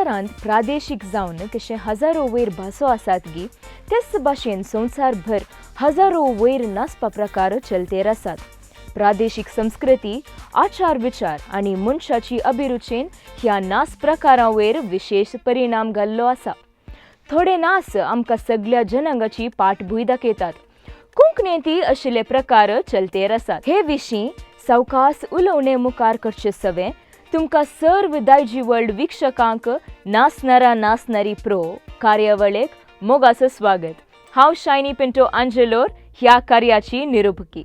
संवसारांत प्रादेशीक जावन कशें हजारो वयर भासो आसात गी तेच भाशेन संवसारभर हजारो वयर नाचपा प्रकार चलतेर आसात. प्रादेशीक संस्कृती, आचार विचार आनी मनशाची अभिरुचेन ह्या नाच प्रकारां वयर विशेश परिणाम घाल्लो आसा. थोडे नाच आमकां सगळ्या जनांगाची पाठभूंय दाखयतात. कोंकणींतय अशिल्ले प्रकार चलतेर आसात. हे विशीं सावकास उलोवणे मुखार करचे सवें तुमकां सर्व दायजी वर्ल्ड वीक्षकांक नाचणारा नाचणारी प्रो कार्यावळीक मोगाचो स्वागत. हांव शायनी पिंटो आंजेलोर ह्या कार्याची निरुपकी.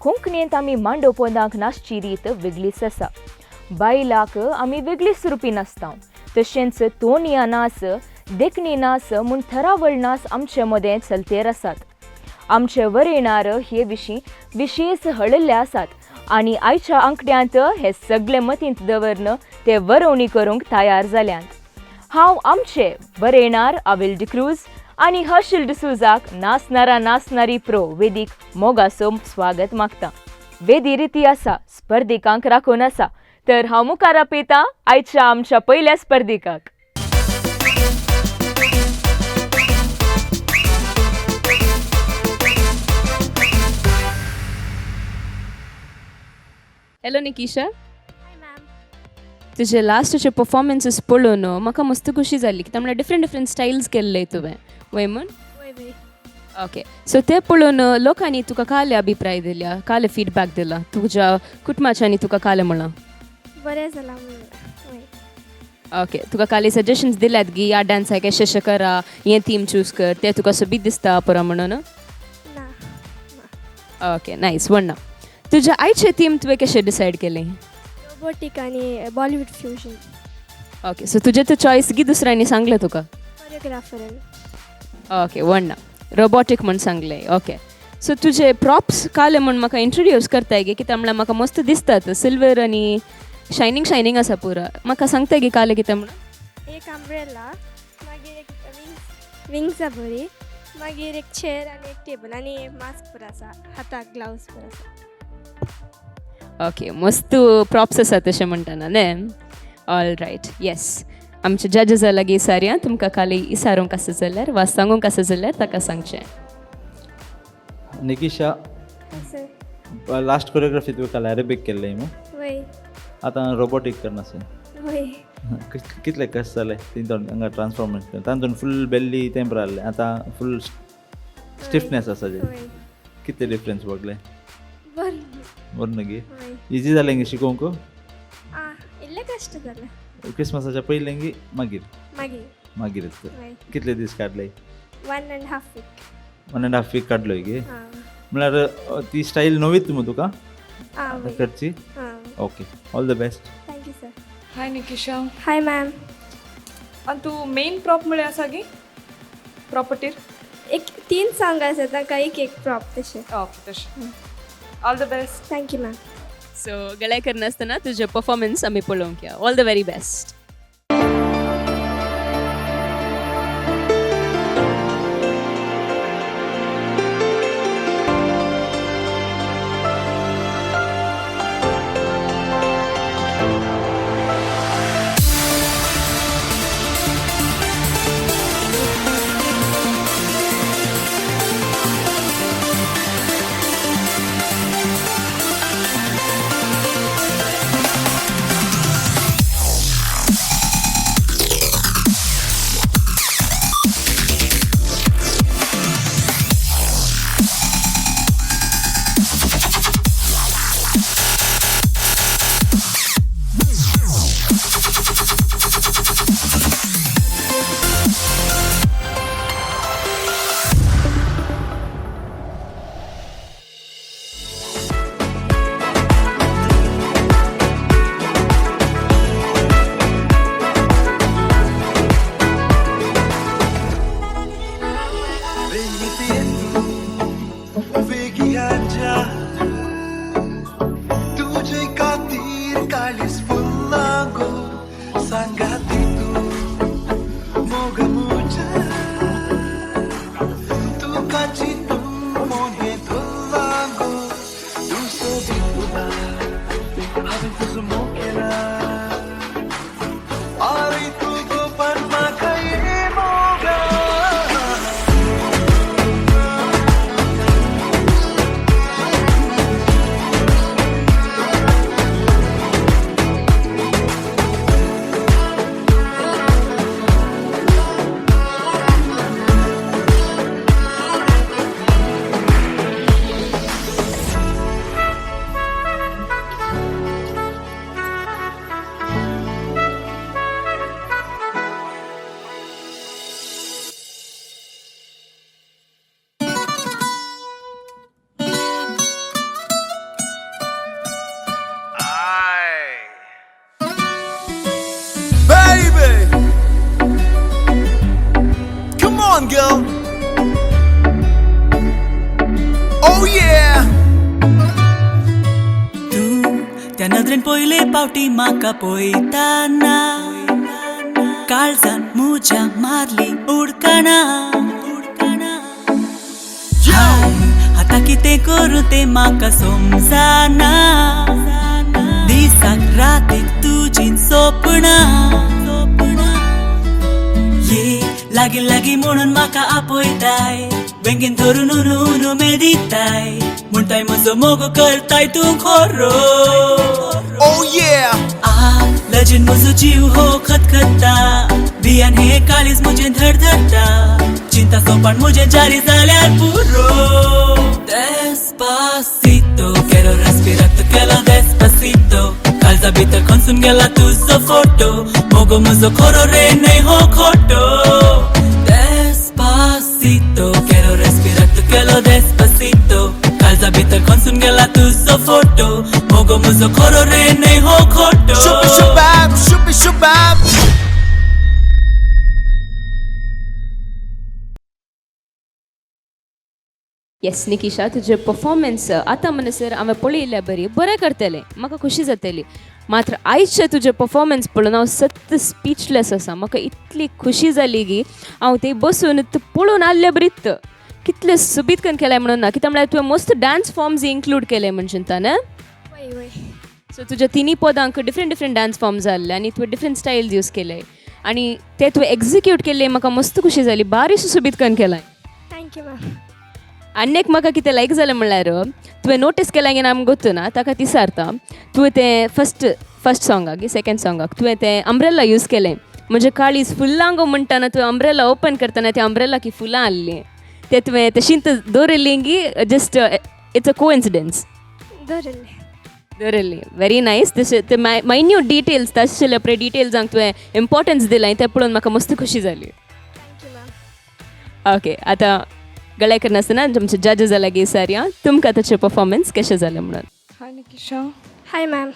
कोंकणींत आमी मांडो पोंदांक नाचची रीत वेगळीच आसा. बायलाक आमी वेगळीच रुपी नाचता. तशेंच तोणया नाच, देखणी नाच म्हूण थरावळ नाच आमचे मदें चलतेर आसात. आमचे वरेणार हे विशीं विशेश हळिल्ले आसात आनी आयच्या आंकड्यांत हे सगळे मतींत दवरन ते वरोवणी करूंक तयार जाल्यात. हांव आमचे बरेणार आविल डिक्रूज आनी हर्शील डिसूजाक नाचणारा नाचणारी प्रो वेदीक मोगासो स्वागत मागता. वेदी रिती आसा, स्पर्धिकांक राखून आसा. तर हांव मुखार आपयतां आयच्या आमच्या पयल्या स्पर्धिकाक. हॅलो निकिशा. हाय मॅम. तुजे लास्टचे परफॉर्मन्सीस पळोवन म्हाका मस्त खुशी जाली कित्याक म्हणल्यार डिफरंट डिफरंट स्टायल्स केल्ले तुवें वय म्हूण. वय वय. ओके, सो ते पळोवन लोकांनी तुका काले अभिप्राय दिल्या, काले फीडबॅक दिला, तुज्या कुटुंबाच्यांनी तुका काले म्हळां? बरें जालां म्हणून वय. ओके, तुका काले सजेशन्स दिल्यात गी ह्या डान्साक अशें अशें करा, हें थीम चूज कर, तें तुका सोबीत दिसता पुरो म्हणून? ना. Okay, nice. वण्णा तुज्या आयचें थीम तुवें कशें डिसायड केलें? रोबोटीक आनी बॉलिवूड फ्युजन. ओके, सो तुजें तें चॉयस गी दुसऱ्यांनी सांगलें तुका? कोरियोग्राफरान. ओके, वण्णा रोबोटीक म्हूण सांगलें. ओके, सो तुजे प्रॉप्स काले म्हूण म्हाका इंट्रोड्यूस करताय गे? कित्याक म्हणल्यार म्हाका मस्त दिसतात, सिल्वर आनी शायनींग शायनींग आसा पुरा. म्हाका सांगताय गे काले कितें म्हणून? एक अम्ब्रेला, मागीर एक विंग्स विंग्स बरी, मागीर एक चेअर आनी एक टेबल आनी मास्क पुरो आसा, हाताक ग्लावज पुरो आसा. ओके, मस्त प्रॉप्स आसा तशें म्हणटना न्ही. ऑल रायट, येस, आमचे जजेसा लागीं इसारया. तुमकां काले इसारूंक आसा जाल्यार वा सांगूंक आसा जाल्यार ताका सांगचें. निकिशा. सर. लास्ट कोरियोग्राफी तुवें काल अरेबीक केल्लें मू? वय. आतां रोबोटीक करना. वय. कितले कशें जालें तितून हांगा ट्रान्सफॉर्मेशन? तातूंत फूल बेल्ली तेंपर आहलें, आतां फूल स्टिफनेस आसा. वय. कितले डिफरन्स बगले? बरें. बरें न्हू गे? वय. इजी जालें गे शिकोवंक? आं, इल्लें कश्ट जालें. क्रिसमसाच्या पयलें गी मागीर? मागीर. मागीर. वय. कितले दीस काडले? 1.5 वीक. 1.5 वीक काडलो गे? आं. म्हळ्यार ती स्टायल नवीच मू तुका आं, वय. करची? आं. Okay, all the best. Thank you sir. Hi Nikisha. Hi ma'am. आनी तूं मेन प्रॉप म्हळ्यार आसा गी प्रॉपर्टीर? एक तीन सांग आसा, तांकां एक एक प्रॉप तशें. ओके, तशें. All the best. Thank you ma'am. So गळ्या करनासतना तुजें परफॉर्मन्स आमी पळोवंक या. All the very best. त्या नदरेन पयले पावटी म्हाका पळयताना काळजान मुज्या मारली उडकाणा उडकाणा. आतां कितें करूं तें म्हाका समजना, दिसाक रातीक तुजीं सपनां. ये लागीं लागीं म्हणून म्हाका आपयताय, बेगीन धरून उरू उरू मेदिताय, म्हणटाय म्हजो मोग करताय तूं खरो. Oh yeah! आ लजेन म्हजो जीव हो खतखत्ता, बियान हे काळीज म्हजें धडधडटा, चिंता सोपान म्हजें जारी जाल्यार पुरो. Despacito, quiero respirar tu quiero despacito, काळजा भितर खंसून गेला तुजो फोटो, मोगो म्हजो खरो रे न्हय हो खोटो. Despacito, quiero respirar tu quiero despacito, काळजा भितर खंसून गेला तुजो फोटो, मोगो म्हजो खरो रे न्हय हो खोटो. Shubi shabab, shubi shabab. Yes Nikisha, तुजें परफॉर्मन्स आतां म्हणसर हांवें पळयल्ल्या बरी बरें करतलें, म्हाका खुशी जातली. मात्र आयचें तुजें परफॉर्मन्स पळोवन हांव सत्य स्पिचलेस आसा. म्हाका इतली खुशी जाली की हांव थंय बसून पळोवन आहले बरीत कितलें सोबीत करून केलें म्हणून ना, कित्याक म्हळ्यार तुवें मस्त डान्स फॉर्म्स इन्क्लूड केले म्हण चिंता न्हय. वय वय. सो तुज्या तिनी पदांक डिफरंट डिफरंट डान्स फॉर्म्स जाल्ले आनी तुवें डिफरंट स्टायल्स यूज केले आनी ते तुवें एक्झिक्यूट केल्ले, म्हाका मस्त खुशी जाली. बारीक सोबीत करून केलां. Thank you ma'am. आनी एक म्हाका कितें लायक जालें म्हणल्यार तुवें नोटीस केलां की ना आमकां गोत्तू ना, ताका तिसारता तुवें तें फस्ट फस्ट सॉंगाक सेकेंड सॉंगाक तुवें तें अंब्रेला यूज केलें. म्हणजे काळीज फुलां गो म्हणटाना तुवें अंब्रेला ओपन करतना त्या अंब्रेला की फुलां आहलीं, ते तुवें तशींच दवरिल्लीं की जस्ट it's a coincidence? दवरिल्लें. दवरिल्ली. Very nice. तशें ते मायन्यूट डिटेल्स तशें पळय डिटेल्सांक तुवें इम्पोर्टन्स दिलां तें पळोवन म्हाका मस्त खुशी जाली. Thank you ma'am. Okay, आतां गळे करनासतना तुमचे जजेस लागीं विचारया तुमकां ताचें परफॉर्मन्स कशें जालें म्हणून. हाय निकिशा. हाय मॅम.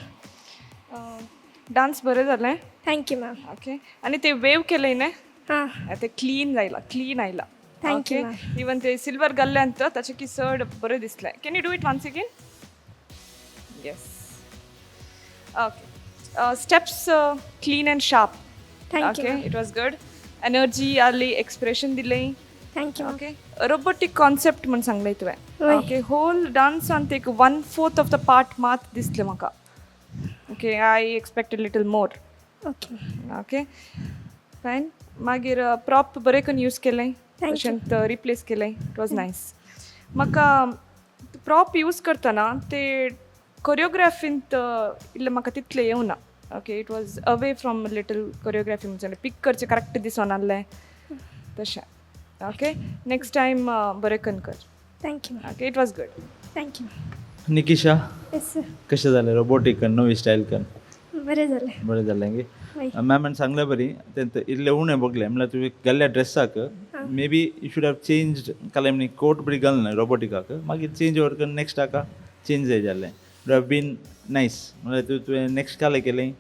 डान्स बरें जालें. Thank you ma'am. Okay, आनी ते वेव केले न्ही, हां. ते क्लीन जायला, क्लीन आयला. Thank you, ma'am. Even ते सिल्वर गल्ल्यांत ताचे की चड बरें दिसलें. Can you do it once again? Yes, okay. Steps clean and sharp. Thank you okay, ma'am. It was good. Energy आली, एक्सप्रेशन दिलें. Thank you ma'am. Okay, robotic concept म्हूण सांगलें तुवें. वय. ओके, होल डान्सान एक 1/4 ऑफ the part मात दिसलें म्हाका. Okay, I expected little more. Okay. Okay, fine. मागीर प्रॉप बरें करून यूज केलें. Thank you. तशेंच रिप्लेस केलें. It was nice. म्हाका प्रॉप यूज करतना ते कोरियोग्राफींत इल्लें म्हाका तितलें येवना. Okay, it was away from little choreography, म्हणजे पीक करचें करेक्ट दिसोन आहलें तशें. ओके, नेक्स्ट टायम बरें करून कर. Thank you ma'am. Okay, it was good. Thank you. Nikisha, yes sir. कशें जालें रोबोटीक नवी स्टायल करून? बरें जालें. बरें जालें गे. वय. मॅमान सांगलें बरी तें इल्लें उणें बगलें म्हणल्यार तुवें गेल्ल्या ड्रेसाक maybe you should have changed. काल न्ही कोट बरी घाल न्हय रोबोटिकाक, मागीर चेंज ओवर करून नेक्स्ट हाका चेंज जाय जालें, वुड have been nice. म्हणल्यार तूं तुवें नेक्स्ट काले केलें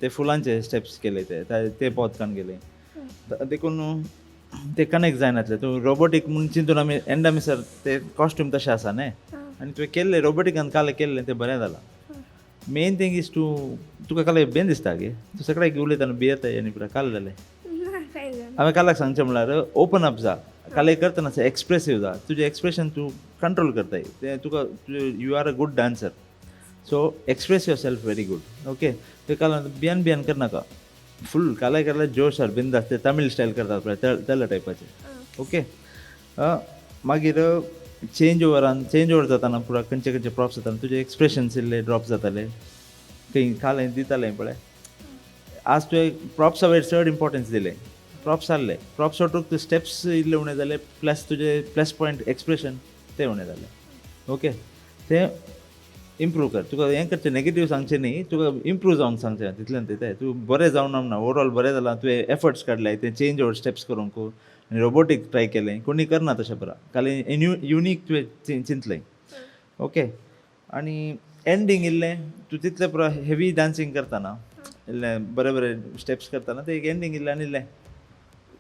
ते फुलांचे स्टेप्स केले, ते ते पोतकान गेले देखून ते कनेक्ट जायनातले. तूं रोबोटीक म्हूण चिंतून आमी एंडा मिसर ते कॉस्ट्यूम तशें आसा न्हय, आनी तुवें केल्लें रोबोटिकान काल केल्लें तें बरें जालां. मेन थींग is तूं तुका काल बेन दिसता गे, तूं सगळ्याक उलयतना भियेताय आनी पुरा काल जालें. ना, फायन जालें. हांवें कालाक सांगचें म्हणल्यार ओपन अप जा, काल करतना एक्सप्रेसीव जा, तुजें एक्सप्रेशन तूं कंट्रोल करताय तें तुका. You are a good dancer, so express yourself very good. Okay, ते काल बियान बियान करनाका, फूल कालाय केल्यार जोशार बिंदास, ते तमीळ स्टायल करतात पळय तेल्या टायपाचे. ओके, मागीर चेंज ओवरान चेंज ओवर जाताना पुरा खंयचे खंयचे प्रॉप्स जाताना तुजे एक्सप्रेशन्स इल्ले ड्रॉप जाताले खंय काल दितालें पळय. आज तुवें प्रॉप्सा वयर चड इम्पॉर्टन्स दिलें, प्रॉप्स आहले, प्रॉप्स वटूक स्टेप्स इल्ले उणें जाले, प्लस तुजे प्लस पॉयंट एक्सप्रेशन ते उणें जाले. ओके, तें इम्प्रूव कर. तुका हें करचें नेगेटीव सांगचें न्ही, तुका इम्प्रूव जावंक सांगचें तितल्यान तें तूं बरें जावन ना, ओवरऑल बरें जालां. तुवें एफर्ट्स काडले तें चेंज ओवर स्टेप्स करूंक आनी रोबोटीक ट्राय केलें, कोणी करना तशें परा काल युनीक तुवें चिंतलें. ओके, आनी एंडींग इल्लें तूं तितलें पुरो हेवी डांसींग करतना इल्लें बरें बरें स्टेप्स करतना तें एक एंडींग इल्लें आनी इल्लें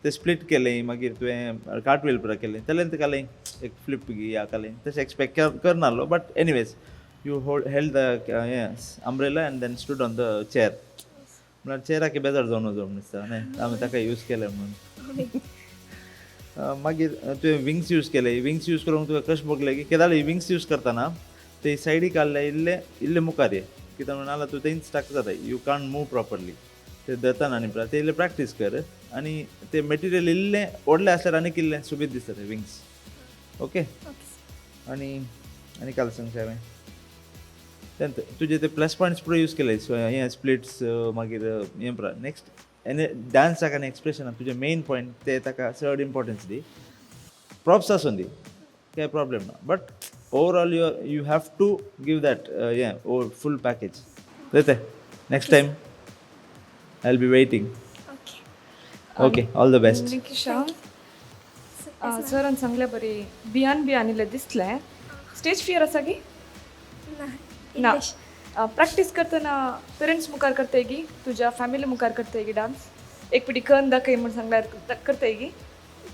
तें स्प्लीट केलें, मागीर तुवें कार्टवेल पुरा केलें जाल्यार तें कालें एक फ्लिप गी या कालें तशें एक्सपेक्ट करनासलो, but anyways. You hold held the हें umbrella and then stood on the chair. म्हळ्यार चेअराक बेजार जावन वचो म्हूण दिसता न्हय, आमी ताका यूज केलें म्हणून. मागीर तुवें विंग्स यूज केले. विंग्स यूज करूंक तुका कशें भोगलें की केदाळ विंग्स यूज करतना ते सायडीक आहले इल्ले इल्ले मुखार ये, कित्याक म्हणून नाल्यार तूं थंयच स्टक जाताय, you can't move properly. ते धरतना आनी ते इल्लें प्रॅक्टीस कर आनी ते मटेरियल इल्लें व्हडलें आसल्यार आनीक इल्लें सोबीत दिसता ते विंग्स. ओके, आनी आनी काल सांगचें हांवें तें तुजे ते प्लस पॉयंट्स पुरो यूज केले, हें स्प्लिट्स मागीर हें पुरो. नेक्स्ट आनी डांसाक आनी एक्सप्रेशनाक तुजें मेन पॉयंट ते ताका चड इम्पोर्टन्स दी. प्रॉप्स आसूं दी, कांय प्रॉब्लेम ना, but overall you have to give that हें ओवर फूल पॅकेज. ते next time I will be waiting. Okay, all the best. Nikisha, सरान सांगल्या बरी भियान भियान इल्लें दिसलें. स्टेज फियर आसा की ना. ना? प्रॅक्टीस करतना पेरंट्स मुखार करताय गी, तुज्या फॅमिली मुखार करताय गी डांस? एक पिटी कन दाखय म्हूण सांगल्यार करताय गी?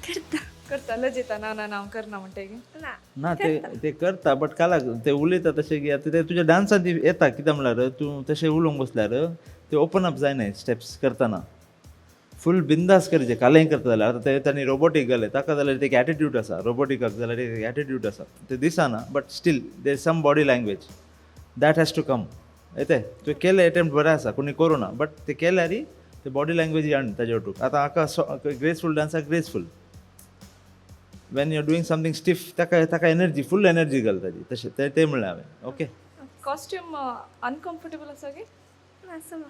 करता. करता? लजेता? ना ना ना हांव करना म्हणटाय गी? ना. ना, ते ते करता बट कालाक ते उलयता तशें की आतां ते तुज्या डांसान ती येता. कित्याक म्हणल्यार तूं तशें उलोवंक बसल्यार ते ओपन अप जायना. स्टेप्स करतना फूल बिंदास करचें, कालें करता जाल्यार. आतां ते तांणी रोबोटीक घालें ताका जाल्यार ते एक एटिट्यूड आसा, रोबोटिकाक जाल्यार एक एटिट्यूड आसा, ते दिसना but still there some body language that has to come. येते तुवें केलें एटेम्प्ट बरें आसा, कोणी करूं ना, बट ते केल्यार ते बॉडी लँग्वेज हाड ताजे वटूक. आतां हाका graceful डांसाक graceful, when you are doing something stiff ताका ताका एनर्जी, फूल एनर्जी घाल ताजी, तशें तें तें म्हणलें हांवें. ओके, कॉस्ट्यूम अनकम्फर्टेबल आसा गी? ना, समा.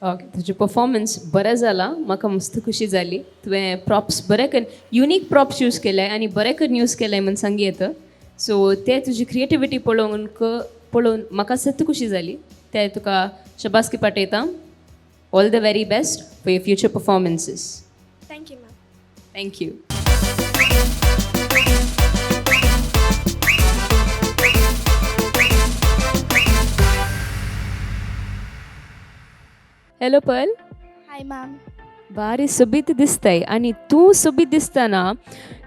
ओके, तुजें परफॉर्मन्स बरें जालां, म्हाका मस्त खुशी जाली. तुवें प्रॉप्स बरें करून युनीक प्रॉप्स यूज केले आनी बरें करून यूज केले म्हूण सांगी येता. सो ते तुजी क्रिएटिविटी पळोवन पळोवन म्हाका सत्य खुशी जाली. ते तुका शबासकी पाठयता. All the very best for your future performances. Thank you ma'am. Thank you. Hello Pearl. Hi ma'am. बारी सोबीत दिसताय आनी तूं सोबीत दिसतना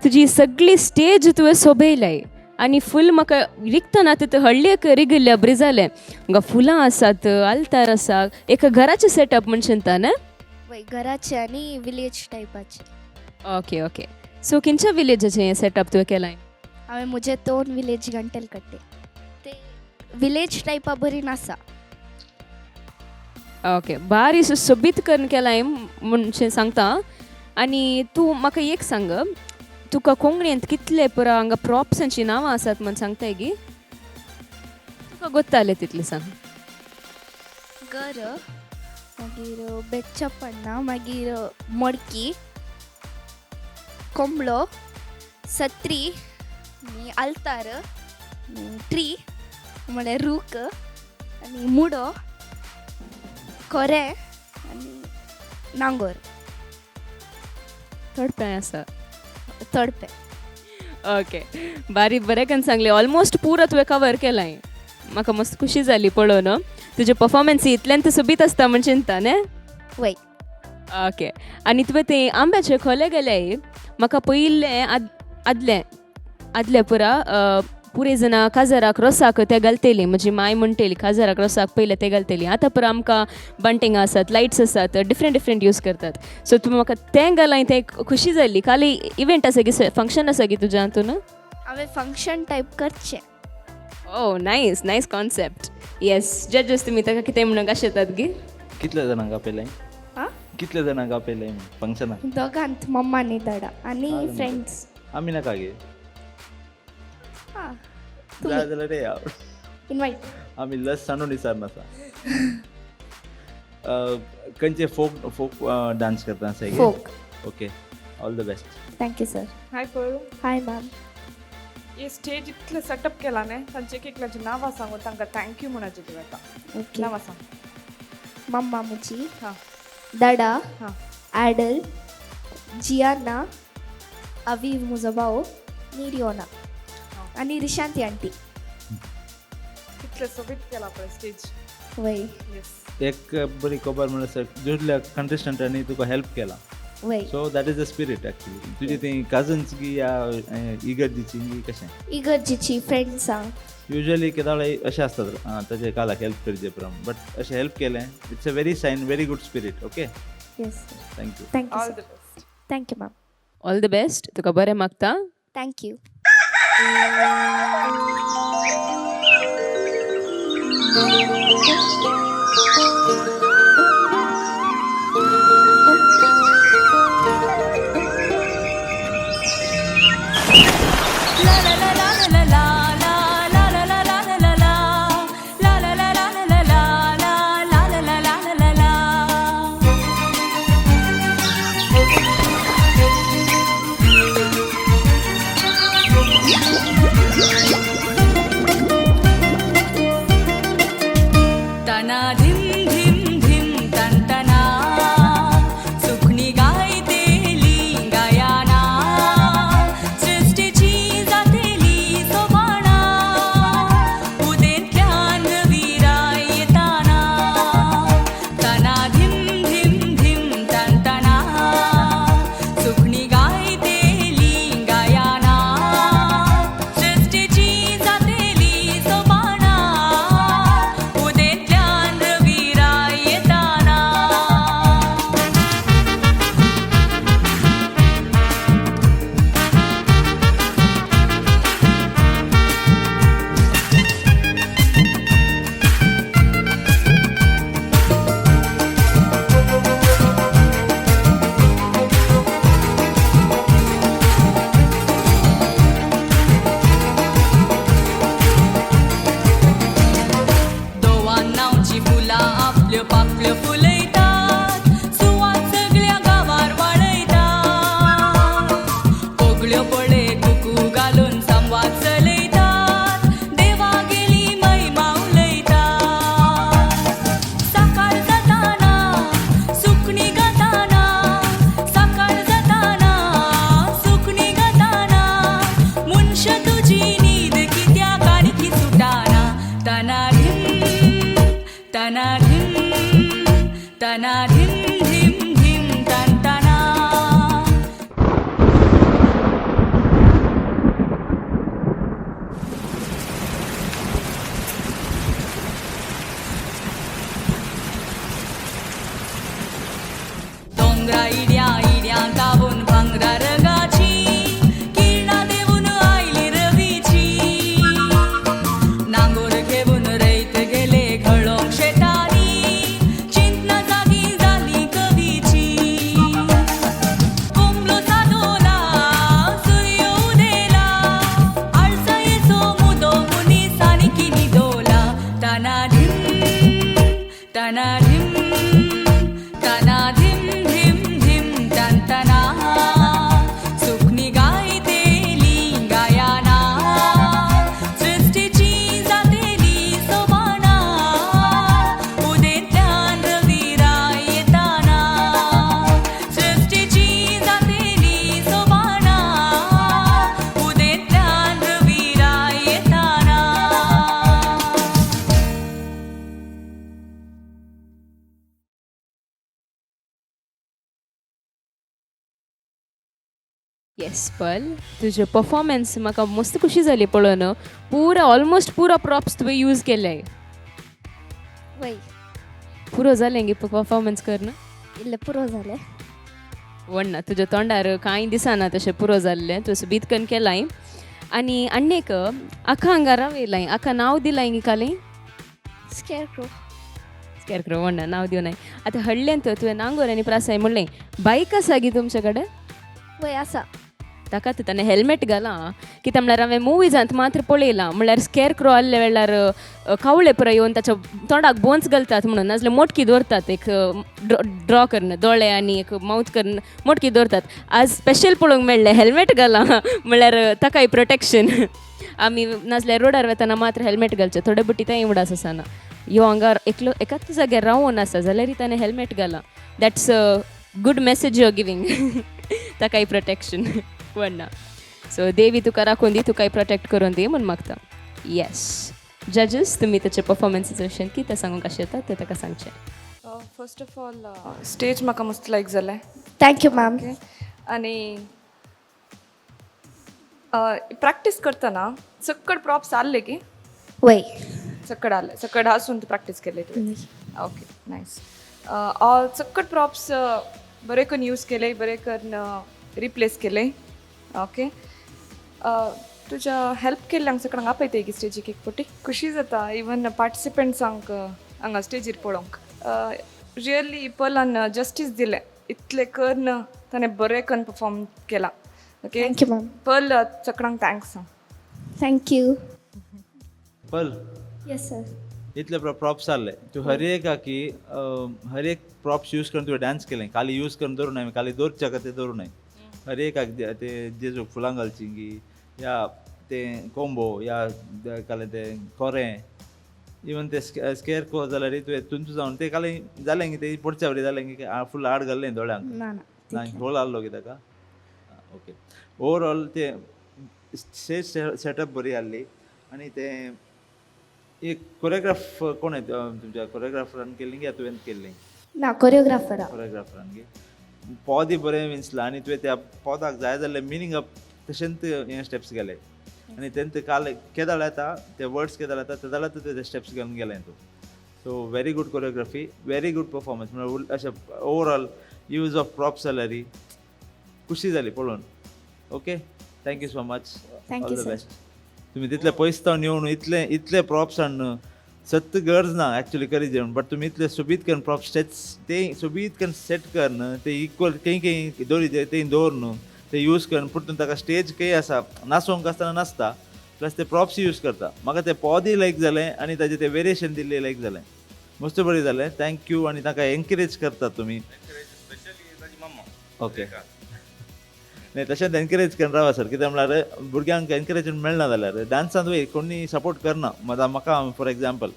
तुजी सगळी स्टेज तुवें सोबयलाय आनी फूल म्हाका रिगतना तितू हळ्ळेक रिगिल्ल्या बरी जालें. हांगा फुलां आसात, आल्तार आसा, एका घराचें सेटअप म्हण चिंता न्हय? वय, घराचे आनी विलेज टायपाचे. ओके ओके, सो खंयच्या विलेजाचें हें सेटअप तुवें केलां? हांवें म्हजें दोन विलेज गंटेल कट्टे ते विलेज टायपा बरीन आसा. ओके, बारी सोबीत करून केलां म्हणचें सांगता. आनी तूं म्हाका एक सांग, तुका कोंकणींत कितले पुरा हांगा प्रॉप्सांची नांवां आसात म्हण सांगताय गी? तुका गोत्तालें तितलें सांग. गर, मागीर बेटच्या पन्ना, मागीर मडकी, कोंबलो, सत्री आनी आल्तार, ट्री म्हळ्यार रूख, आनी मुडो, खोरें आनी नांगोर. थोडपें आसा. तडपें. ओके, बारीक बरें करून सांगलें. ऑलमोस्ट पुरो तुवें कवर केलां. म्हाका मस्त खुशी जाली पळोवन. तुजें परफॉर्मन्स इतल्यान तें सोबीत आसता म्हण चिंता न्हय? वय. ओके, आनी तुवें ते आंब्याचे खोले गेले, म्हाका पयिल्लें आदलें आदलें पुरा पुरे जाणां काजाराक रोसाक ते घालतली, म्हजी माय म्हणटली काजाराक रोसाक पयलें ते घालतली. आतां पुरा आमकां बंटिंग आसात, लायट्स आसात, डिफरंट डिफरंट यूज करतात. सो तुवें म्हाका तें घालां तें खुशी जाली. काल इवेंट आसा गी, फंक्शन आसा गी तुज्या हातून? हांवें फंक्शन टायप करचें. Oh nice, nice concept. Yes judges, तुमी ताका कितें म्हणूंक आशेतात गी? कितले जाणांक आपयलें? आं? कितले जाणांक आपयलें फंक्शनाक? दोगांत, मम्मा आनी दाडा आनी फ्रेंड्स. आमी नाका गे? हां. जाय जाल्यार रे. इनवायट. आमी लस सांडून दिसार नासा. खंयचे फोक फोक डांस करता आसा? Folk. Okay, all the best. Thank you sir. Hi Pearl. Hi ma'am. हे स्टेज इतलें सेटअप केला न्ही, तांचे एक एकल्याची नांवां सांगून तांकां thank you म्हणपाचें तुवें आतां. ओके. नांवां सांग. मम्मा म्हजी, हां. दाडा, हां. ॲडल, जियाना, अवीव म्हजो भाव, निरियोना आनी रिशांती आंटी. कितलें सोबीत केला पळय स्टेज. वय. येस. एक बरी खबर म्हणल्यार सर, दुसऱ्या कंटेस्टंटांनी तुका हेल्प केला. वय. So that is the spirit actually. तुजी ती कजन्स गी या इगर्जीची गी कशें? इगर्जीची फ्रेंड्सां. युजली केदाळे अशें आसतात ताजे कालाक हेल्प करचे प्रमाण, बट अशें हेल्प केलें, it's a very sign, very good spirit. Okay. Yes sir. Thank you. Thank you all sir. The best. Thank you ma'am. All the best, तुका बरें मागता. Thank you. तना धिम धिम धिम तंतना, सुखणी गायतेली गायाना, सृष्टीची जातेली सोबाणा, उदेंतल्यान वीरा येताना. तना धिम धिम धिम तंतना, सुखणी गायतेली गायाना, सृष्टीची जातेली सोबाणा, उदेंतल्यान वीरा येताना. दोवान नांवची फुलां आपल्यो पाकल्यो फुलयतात, सुवात सगळ्या गांवार वाळयतात. कोगळ्यो पळे कुकू घालून संवाद चलयतात, देवा गेली महिमा उलयतात. सकाळ जाताना सुकणी गाताना, सकाळ जाताना सुकणी गाताना, मनशा तुजी न्हीद कित्याक आनी सुटाना. तना धिम तना धिम तना धिम धिम धिम तन तना. दोंगरा इड्या इड्या तावून भांगरा रंगाची किरणां देवून आयली रवीची. नांगोर घेवन रयत गेले घळोंक शेतांनी, चिंतना जागी जाली कवीची. कोंबलो सादोला सुर्य उदेला, आळसायेचो मुदो मनीस आनी किनी दोला. तना धिम तना धिम तना धिम धिम धिम तन तना, सुखणी गायतेली गायाना, सृष्टीची जातेली सोबाणा, उदेंतल्यान रवीरा येताना. सृष्टीची जातेली सोबाणा, उदेंतल्यान रवीरा येताना. येस पल, तुजे परफॉर्मन्स म्हाका मस्त खुशी जाली पळोवन. पुरा ऑलमोस्ट पुरा प्रॉप्स तुवें यूज केले. वय. पुरो जालें गे परफॉर्मन्स करून? इल्लें पुरो जालें. वण्णा तुज्या तोंडार कांय दिसना तशें पुरो जाल्लें. तूं सोबीत कन्न केलाय. आनी आनी एक आका हांगा रावयलाय, आका नांव दिलाय गे कालें? स्केअरक्रो. स्केअरक्रो. वण्णा नांव दिवनाय. आतां हडलें तर तुवें नांगोर आनी प्रासाय म्हणलें, बायक आसा गे तुमचे कडेन? वय आसा. ताका ताणें हेल्मेट घालां कित्याक म्हणल्यार हांवें मुवीजांत मात्र पळयलां, म्हणल्यार स्केअरक्रो आहले वेळार कावळे पुराय येवन ताच्या तोंडाक बोन्स घालतात म्हणून, नाजाल्यार मोटकी दवरतात एक ड्रॉ करून दोळे आनी एक मावथ करून मोटकी दवरतात. आज स्पेशल पळोवंक मेळ्ळें हेल्मेट घालां म्हणल्यार ताकाय प्रोटेक्शन. आमी नाजाल्यार रोडार वतना मात्र हेल्मेट घालचें, थोडे बटी तें उडास आसना. ह्यो हांगा एकलो एकाच जाग्यार रावोन आसा जाल्यारय ताणें हेल्मेट घालां. That's a good message you are giving. ताकाय प्रोटेक्शन. वण्णा सो देवी तुका राखून दी, तुकाय प्रोटेक्ट करून दी म्हूण मागता. येस जजीस, तुमी ताचे परफॉर्मन्सीचे विशयान कितें सांगूंक आशेता तें ताका सांगचें. फर्स्ट ऑफ ऑल स्टेज म्हाका मस्त लायक जालें. Thank you ma'am. Okay, आनी प्रॅक्टीस करतना सक्कड प्रॉप्स आहले की? वय. सक्कड आहले, सक्कड आसून प्रॅक्टीस केले तुवें? Okay, nice. ऑल सक्कड प्रॉप्स बरे करून यूज केले, बरे करून रिप्लेस केले. ओके, तुज्या हेल्प केल्ल्यांक सगळ्यांक आपयताय की स्टेजीक एक फावटी? खुशी जाता इवन पार्टिसिपंट्सांक हांगा स्टेजीर पळोवंक. रियली पर्लान जस्टीस दिलें, इतलें करून ताणें बरें करून परफॉर्म केलां. Okay. Thank you ma'am. Pearl, सगळ्यांक thanks सांग. Thank you. Pearl. Yes sir. इतले प्रॉप्स आहले तूं हर एकाकी हर एक प्रॉप्स यूज करून तुवें डान्स केलें. खाली यूज करून दवरूं नाय, खाली दवरच्या खातीर दवरूं नाय. हर एकाक ते जेजूक फुलां घालची गी या ते कोंबो या काले ते खोरें, इवन ते स्केर क्रो जाल्यार तुवें तुमचो जावन ते खाली जालें की ते पुडच्या वरी जालें की फूल आड घाल्लें दोळ्यांक? ना ना. ना, होल आहलो की ताका. ओके, ओवरऑल ते स्टेज सेटअप बरी आहली. आनी ते एक कोरियोग्राफ कोण तुमच्या कोरियोग्राफरान केल्ली की तुवें केल्ली? ना, कोरियोग्राफरा. कोरियोग्राफरान गी पॉदी बरें विंचलां आनी तुवें त्या पॉदाक जाय जाल्लें मिनींग अप तशेंच हे स्टेप्स गेले आनी तेंत काल केदाळ येता ते वर्ड्स केदाळ येता तेदाळ तुवें ते स्टेप्स घेवन गेलें तूं. So very good choreography, very good performance. म्हणल्यार अशें ओवरऑल यूज ऑफ प्रॉप्स जाल्यार खुशी जाली पळोवन. Okay, thank you so much. Thank all you, the sir. Best. तुमी तितले पयस तावन येवन इतले इतले प्रॉप्स हाडून, सत्य गरज ना एक्चुअली करी जेवण, बट तुमी इतले सोबीत करून प्रॉप्स स्टेट्स ते सोबीत करून सेट करून ते इक्वल खंय खंय दवरी ते दवरून ते यूज करून परतून ताका स्टेज खंय आसा नाचोंक आसतना नाचता, प्लस ते प्रॉप्स यूज करता. म्हाका ते पॉदूय लायक जालें आनी ताजें ते वेरिएशन दिल्लें लायक जालें, मस्त बरें जालें. Thank you. आनी ताका एनकरेज करतात तुमी. ओके, न्ही, तशेंच एनकरेज करून रावा सर. कित्याक म्हणल्यार भुरग्यांक एनकरेजमेंट मेळना जाल्यार डान्सान वय कोणी सपोर्ट करना. आतां म्हाका फॉर एग्जाम्पल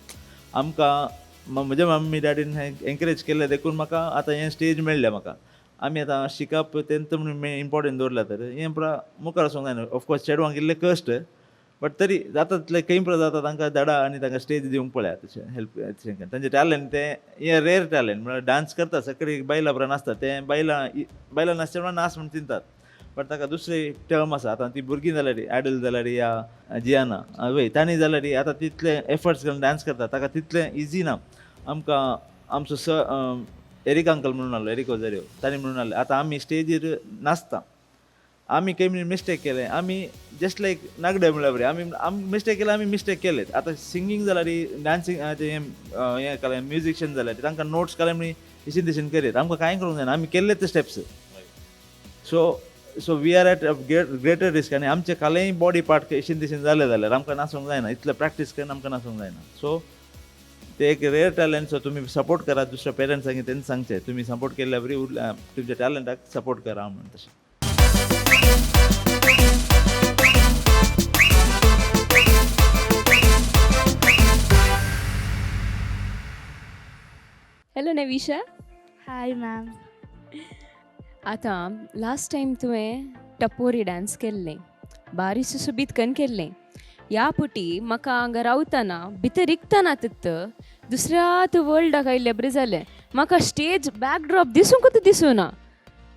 आमकां म्हज्या मम्मी डॅडीन एनकरेज केल्लें देखून म्हाका आतां हें स्टेज मेळ्ळें. म्हाका आमी आतां शिकप तेंत म्हणून इम्पॉर्टंट दवरलें तर हें पुरा मुखार वचोंक जायना. ऑफकोर्स चेडवांक इल्लें कश्ट, बट तरी जाता तितलें खंय पुरो जाता तांकां धाडा आनी तांकां स्टेज दिवंक पळयात. तशें हेल्प तशें तांचें टॅलंट तें हें रेर टॅलंट. म्हळ्यार डान्स करता सगळीं बायलां बरें नाचता, तें बायलां बायलां नाचता म्हणल्यार नाच म्हण चिंतात, बट ताका दुसरी टर्म आसा. आतां ती भुरगीं जाल्यार आयडल जाल्यार या जियाना वय तांणी जाल्यार आतां तितले एफर्ट्स घालून डान्स करता, ताका तितलें इजी ना. आमकां आमचो सर एरीक अंकल म्हणून आहलो, एरीक ओजरियो, तांणी म्हणून आहलें आतां आमी स्टेजीर नाचता, आमी खंय मिस्टेक केलें आमी जस्ट लायक नागडे म्हणल्यार बरें आमी आमी मिस्टेक केलें, आमी मिस्टेक केलेत. आतां सिंगींग जाल्यार डान्सींग तें हें कालें म्युजिशियन जाल्यार तांकां नोट्स कालें म्हण इशीन तिशीन करीत आमकां कांय करूंक जायना, आमी केल्ले ते steps. So we are at a greater risk. आनी आमचे कालेय बॉडी पार्ट इशीन तिशीन जाले जाल्यार आमकां नाचूंक जायना, इतलें प्रॅक्टीस करून आमकां नाचूंक जायना. सो ते एक रेयर टॅलंट. सो तुमी सपोर्ट करात दुसऱ्या पेरंट्सांक तेंच सांगचें, तुमी सपोर्ट केल्ल्या बरी उरल्या तुमच्या टॅलंटाक सपोर्ट करा म्हणून तशें. Hello Navisha. Hi ma'am. आतां लास्ट टायम तुवें टपोरी डान्स केल्लें, बारीस सोबीत कन केल्लें. ह्या पुटी म्हाका हांगा रावतना भितर रिगतना तित दुसऱ्याच वर्ल्डाक आयिल्ले बरें जालें. म्हाका स्टेज बॅकड्रॉप दिसूंकच दिसूना,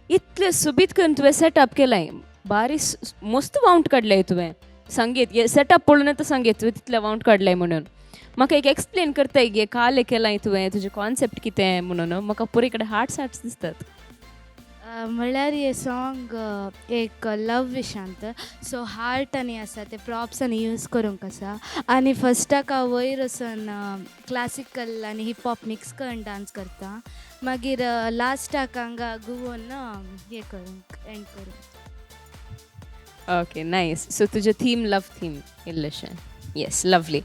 इतलें सोबीत करून तुवें सेटअप केलाय, बारीक मस्त वावंट काडलें तुवें. सांगीत हे सेटअप पळोवन आतां सांगीत तुवें तितलें वावंट काडलें म्हणून. म्हाका एक एक्सप्लेन करताय गे कालें केलाय तुवें, तुजें कॉन्सेप्ट कितें म्हणून? म्हाका पुरे कडेन हार्ट्स हार्ट्स दिसतात. म्हणल्यार हे सॉंग एक लव विशांत, सो हार्ट आनी आसा ते प्रॉप्स आनी यूज करूंक आसा. आनी फस्टाक हांव वयर वचून क्लासिकल आनी हिप हॉप मिक्स करून डांस करता, मागीर लास्टाक हांगा घुंवून हें करूंक एंड करूंक. Okay, nice. सो तुजें थीम लव थीम इल्लेशें. येस, लवली.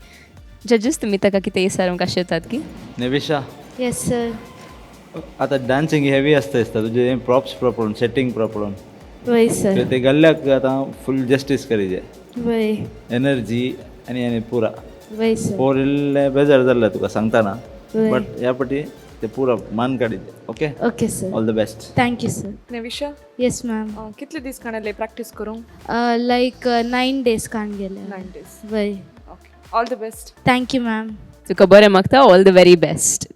जजीस, तुमी ताका कितें विचारूंक आशेतात की? नेविशा. Yes sir. आतां डान्सिंग हेवी आसता दिसता तुजें प्रॉप्स प्रॉपर, सेटींग प्रॉपर. वय सर. ते गल्ल्याक आतां फूल जस्टीस करीजे. वय. एनर्जी आनी आनी पुरा वय सर. पोर इल्लें बेजार जाल्लें तुका सांगतना, वय. बट ह्या फावटी ते पुरा मान काडीजे. Okay. Okay sir. All the best. Thank you sir. Navisha. Yes ma'am. कितले दीस काडले प्रॅक्टीस करूंक? लायक 9 डेज काण गेले. 9 days. वय. Okay, all the best. Thank you ma'am. तुका बरें मागता, all the very best.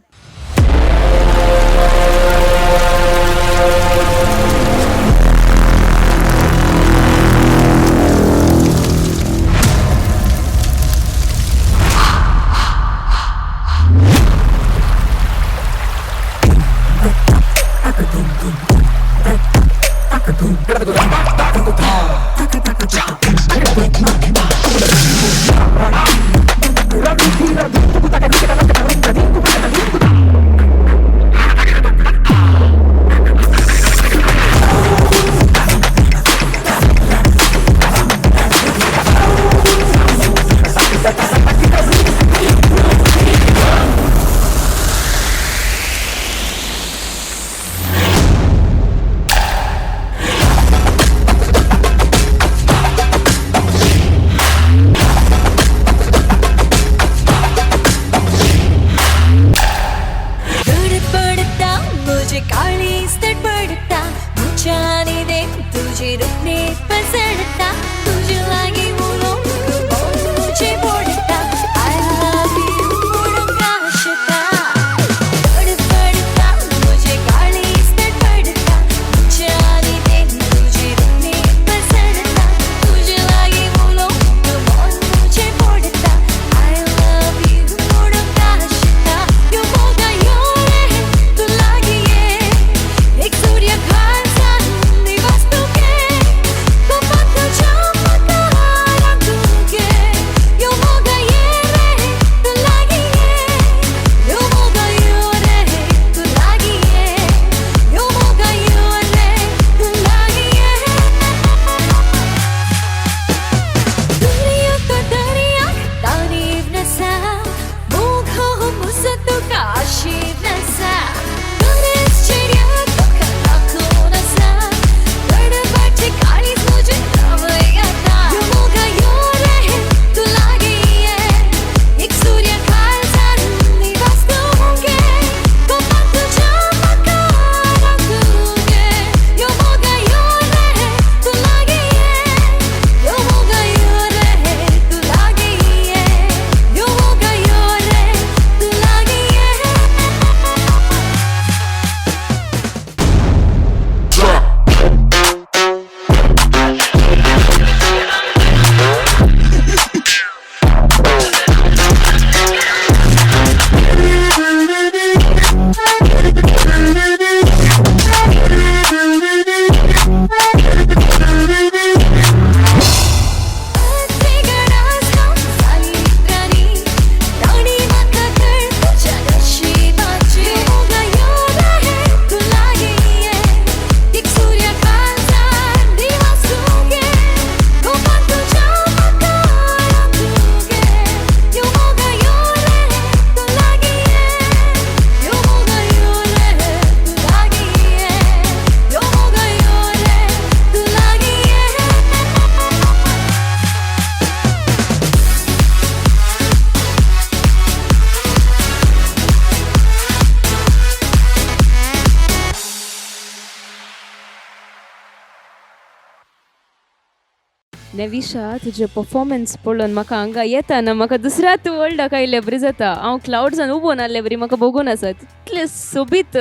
नेविशा, तुजें परफॉर्मन्स पळोवन म्हाका हांगा येता ना, म्हाका दुसऱ्याच वर्ल्डाक आयिल्ले बरी जाता. हांव क्लाउड्सान उबो नासले बरी म्हाका बगून आसा. तितलें सोबीत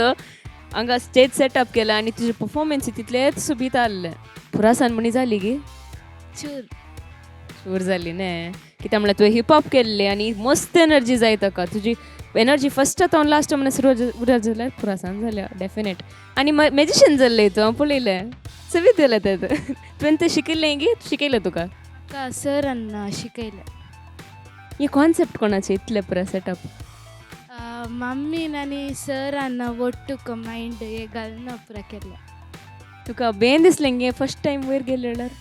हांगा स्टेज सेटअप केला आनी तुजें परफॉर्मन्स तितलेंच सोबीत आहलें. पुरासान म्हणी जाली गी? चूर. चूर जाली न्ही? कित्याक म्हणल्यार तुवें हिपहॉप केल्लें आनी मस्त एनर्जी जाय ताका. तुजी एनर्जी फर्स्ट आतां लास्ट म्हणल्यार सुरू उरत जाल्यार पुरासान जाल्या डेफिनेट. आनी मॅजिशन जाल्लें तूं, हांव पळयलें, सोबीत जालें तें. तुवें तें शिकिल्लें गी शिकयलें तुका? म्हाका सरान शिकयलें. हे कॉन्सेप्ट कोणाचें इतलें पुरा सेटअप? मम्मीन आनी सरान ಒಟ್ಟುक मायंड हे घालून पुरा केलें. तुका बेन दिसलें गे फर्स्ट टायम वयर गेले जाल्यार?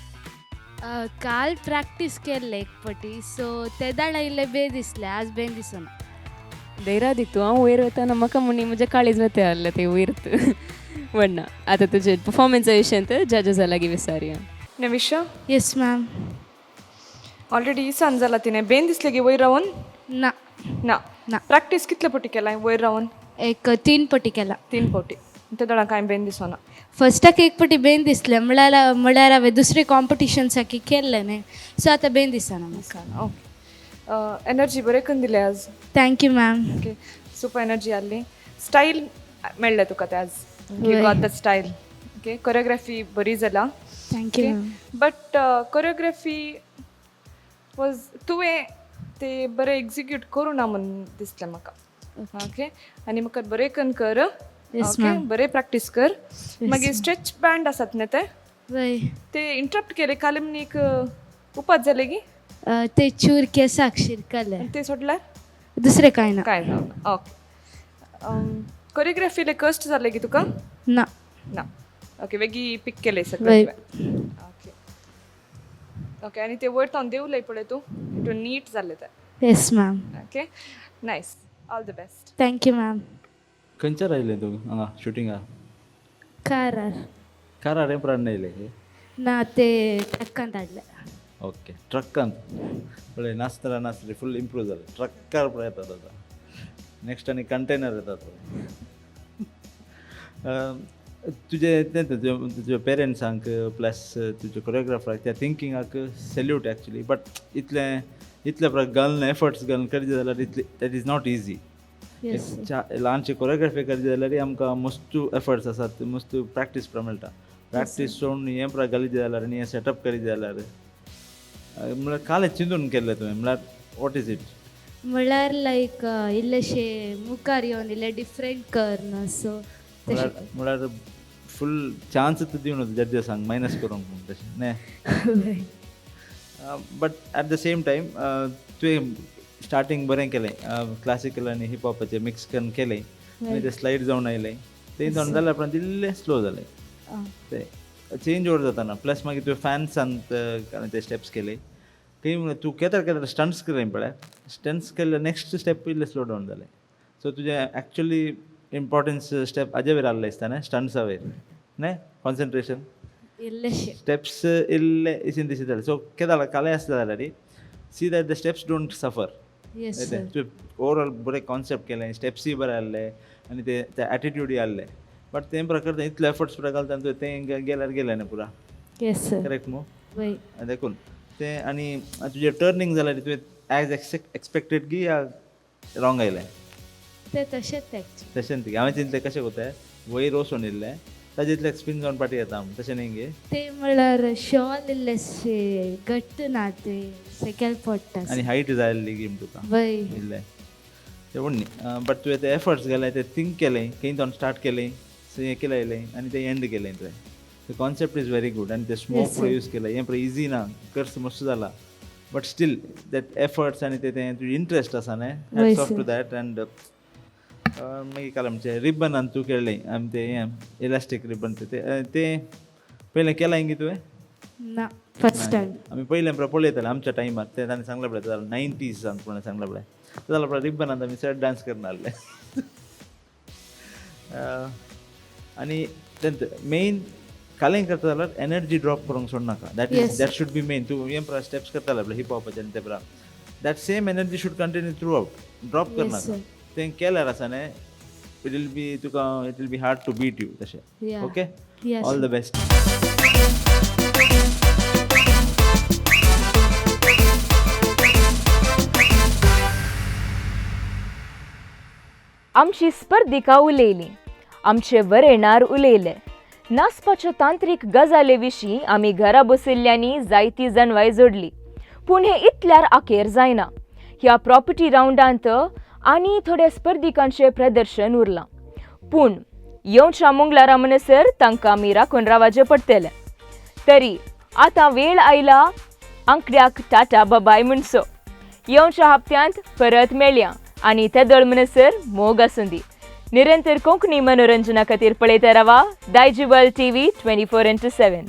काल प्रॅक्टीस केल्ले एक पटी, सो ते दाडा इल्ले बे दिसले, आज बेन दिसना. धैर्या दी तूं. हांव वयर वतना म्हाका म्हणी म्हजें काळीज वता आहलें तें वयर वण्णा. आतां तुजें परफॉर्मन्सा विशयांत जजेसा लागीं विचारया. नविशा. Yes ma'am. Already इसान जाला तिणें. बेन दिसलें गी वयर रावन? ना. ना? ना. प्रॅक्टीस कितले पटी केलाय वयर रावन? एक तीन पटी केला. तीन पटी. ते दोळा कांय बेन दिसना? फर्स्टाक एक पटी बेन दिसलें, म्हळ्यार म्हळ्यार हांवें दुसरे कॉम्पिटिशन्साक केल्लें न्ही, सो आतां बेन दिसना म्हाका. ओके, एनर्जी बरें करून दिले आज. Thank you ma'am. Okay, super energy आहली. स्टायल मेळ्ळें तुका ते आज, you got the style. Okay, choreography बरी जाला. Thank you ma'am. But choreography was तुवें ते बरें एक्झिक्यूट करूं ना म्हूण दिसलें म्हाका. ओके, आनी म्हाका बरें करून कर. Yes, okay ma'am. बरें प्रॅक्टीस कर. मागीर स्ट्रेच बँड आसात न्ही ते? वय. ते इंटरप्ट केले काल म्हण एक उपात जाले की? ते चूर केसाक शिरकले. आनी ते सोडल्यार? दुसरें कांय ना. कांय ना. ओके, कोरियोग्राफीले कश्ट जाले की तुका? ना. ना. ओके, वेगी पीक केले सगळें वय. तुवें. ओके ओके, आनी ते वयर तावन देंवले पळय तूं, हितून नीट जाल्लें तें. Yes ma'am. Okay, nice, all the best. Thank you ma'am. खंयच्यार आयलें तूं हांगा शुटिंगाक? कारार. कारार हें प्राण येयलें? ना, ते ट्रक्कान धाडले. ओके, ट्रक्कान. पळय, नाचतना नाचले, फूल इम्प्रूव जालें. ट्रक्कार पळय येतात आतां नेक्स्ट आनी कंटेनर येतात पळय. तुजें तें तुज्या पेरंट्सांक प्लस तुज्या कोरियोग्राफराक त्या थिंकिंगाक सॅल्यूट एक्चुली. बट इतलें इतलें प्रकार घालून एफर्ट्स घालून करचे जाल्यार इतलें, that is not easy. ल्हानशी कोरियोग्राफी करची जाल्यार आमकां मस्त एफर्ट्स आसात, मस्त प्रॅक्टीस पुरा मेळटा. प्रॅक्टीस सोडून हें पुरा घालीत जाल्यार आनी हें सेटअप करीत जाल्यार, म्हळ्यार कालें चिंतून केल्लें तुवें, म्हळ्यार what is it? म्हळ्यार लायक इल्लेशे मुखार येवन इल्लें डिफरंट कर न्हू, सो म्हळ्यार म्हळ्यार फूल चान्स दिवन जजेसांक मायनस करूंक म्हूण तशें न्ही? But at the same time तुवें स्टार्टींग बरें केलें, क्लासिकल आनी हिपहॉपाचें मिक्स करून केलें आनी ते स्लायड जावन आयलें. तें जावन जाल्या उपरांत इल्लें स्लो जालें ते चेंज ओवर जाताना. प्लस मागीर तुवें फॅन्सांत ते स्टेप्स केले थंय. तूं केदर केदर स्टंट्स केले पळय, स्टंट्स केले, नेक्स्ट स्टेप इल्लें स्लो डावन जालें. सो तुजें एक्चुली इम्पॉर्टन्स स्टेप हाजे वयर आहलें दिसता न्ही, स्टंट्सा वयर न्ही कॉन्सन्ट्रेशन? इल्लेशे. स्टेप्स इल्ले इशीन दिशी जाले. सो केदाळ कालें आसता जाल्यार see that the steps don't suffer. Yes sir. तुवें ओवरऑल बरें कॉन्सेप्ट केलें, स्टेप्सूय बरें आहले आनी ते ते एटिट्यूडय आहले, बट तें प्रकार इतले एफर्ट्स पुरा घालता तुवें, तें गेल्यार गेलें न्ही पुरा. Yes sir. Correct मू? वय. देखून तें आनी तुजें टर्निंग जाल्यार तुवें एज एक्सपेक्टेड की या रॉंग आयलें? ते तशेंच एक्चुली. तशें न्ही, हांवें चिंतलें कशें कोताय वयर वचून इल्लें ताजे इतलें स्पीन जावन पाटी येता म्हूण, तशें न्ही गे? ते म्हळ्यार शॉल इल्लेशे घट्ट ना, ते सकयल पडटा. आनी हायट जाय आसली गेम तुका. वय. इल्लें तें पूण न्ही, बट तुवें ते एफर्ट्स घाले, ते थिंक केलें, खंय जावन स्टार्ट केलें, हें केलें आयलें आनी तें एंड केलें तुवें. The concept is very good आनी ते स्मोक sir. Use केलें, हें पळय इजी ना, कर्स मस्त जाला, बट स्टील that efforts आनी ते तें तुजें इंट्रस्ट आसा न्ही, वय, hats off sir. To that. And मागीर काल आमचें रिबनान तूं खेळ्ळें, आमी तें हें इलास्टीक रिबन तें तें पयलें केलां गी तुवें? ना, फर्स्ट टायम. आमी पयलें पळय पळयताले आमच्या टायमार तें, ताणें सांगलें पळय जाल्यार नायन्टीजान कोणें सांगलें पळय जाल्यार पळय रिबनान आमी चड डांस करना आसले. आनी तें मेन कालें करता जाल्यार एनर्जी ड्रॉप करूंक सोडनाका. That is Yes. That should be main. तूं हें पळय स्टेप्स करताले पळय हिपहॉपाचे आनी ते पळय, that same energy should continue throughout, drop करनाका. Sir. तें केल्यार आसा न्ही, it will be तुका it will be hard to beat you तशें. Yeah. Okay, Yes, all sir. The best. आमची स्पर्धिका उलयली, आमचे वरेणार उलयले. नाचपाच्या तांत्रीक गजाले विशीं आमी घरा बशिल्ल्यांनी जायती जाणवाय जोडली, पूण हें इतल्यार अखेर जायना. ह्या प्रॉपर्टी रावंडांत आनी थोड्या स्पर्धिकांचें प्रदर्शन उरलां, पूण येवच्या मंगळारा म्हणसर तांकां आमी राखून रावाचें पडटलें. तरी आतां वेळ आयला आंकड्याक टाटा बाबाय म्हणचो. येवच्या हप्त्यांत परत मेळया आनी तेदोळ म्हणसर मोग आसूं दी. निरंतर कोंकणी मनोरंजना खातीर पळयत रावा दायजिवर्ल्ड टीव्ही 24x7.